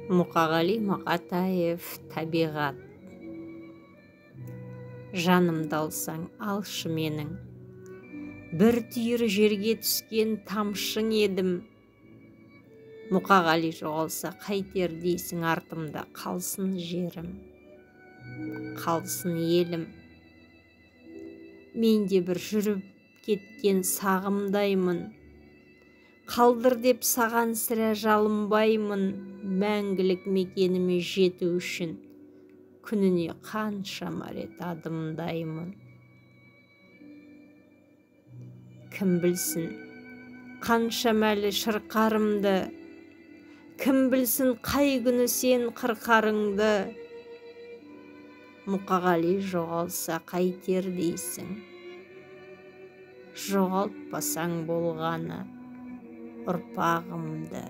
Мұқағали Мақатаев, «Табиғат». Жанымды алсаң, алшы менің, бір түйір жерге түскен тамшың едім. Мұқағали жоғалса, қайтер дейсің? Артымда қалсын жерім, қалсын елім. Мен де бір жүріп кеткен сағымдаймын, қалдыр деп саған сірә жалынбаймын. Мәңгілік мекеніме жету үшін күніне қаншама рет адымдаймын. Кім білсін, қаншама әлі шырқарымды, кім білсін, қай күні сен қырқарыңды. Мұқағали жоғалса, қайтер дейсің? Жоғалтпасаң болғаны ұрпағымды.